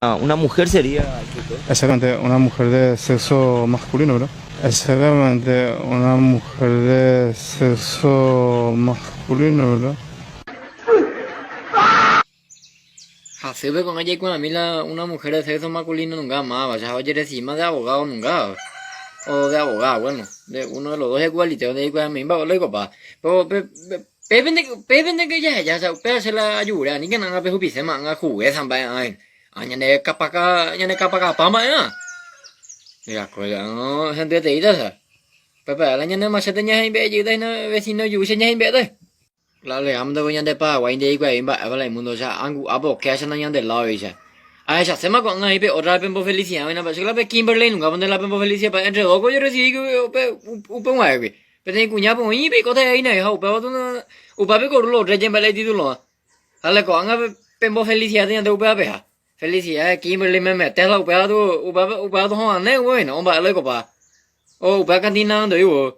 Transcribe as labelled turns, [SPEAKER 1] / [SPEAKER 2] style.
[SPEAKER 1] Una mujer sería
[SPEAKER 2] Exactamente, una mujer de sexo masculino, ¿verdad? Exactamente, una mujer de sexo masculino, ¿verdad?
[SPEAKER 3] Hasýpe ko'ág̃a jaikuaami la una mujer de sexo masculino nunga máva, che ha ojerecibíma de abogado nunga, o de abogada, bueno, de uno de los dos jaikuaalite onde jaikuaami mba'e la oikopa. Pero pe, pépente, pépente que jaheja, o upéva che la ajure, aníkena ág̃a pehupiséma ág̃a juguésa mba'e ãy, ha ñane kapaka, ñane kapakapa mba'e ã. Mira, hendyeteíta cha. Pépe la ñane machete ñaheimbe'e jeýta hína vecino juvýicha ñaheimbe'éta. La legámante ko ñande Paraguái nde'ikuaái mba'épa la imundo cha angu'ápe oke cha nañande ládoicha. Ahechaséma ko'ág̃a oĩ pe ótra pembofelisiã oĩna pe che la pe Kimberley nunga ponte la pembofelisia pa entre dos ko ojerresivi upe upe g̃uahẽgui. Peteĩ kuñápe oĩ pe ikóta he'ína ha upéva tu upépe ko rulo rréye mba'e la ititulorã. Ha la ko'ág̃a pembofelisiáta ñande upévape ha. Felicidades Kimberly memete la upéva tu upéva upéva tu ho'ane oĩna omba'e la oikopa. O upéva cantina ndoĩvo.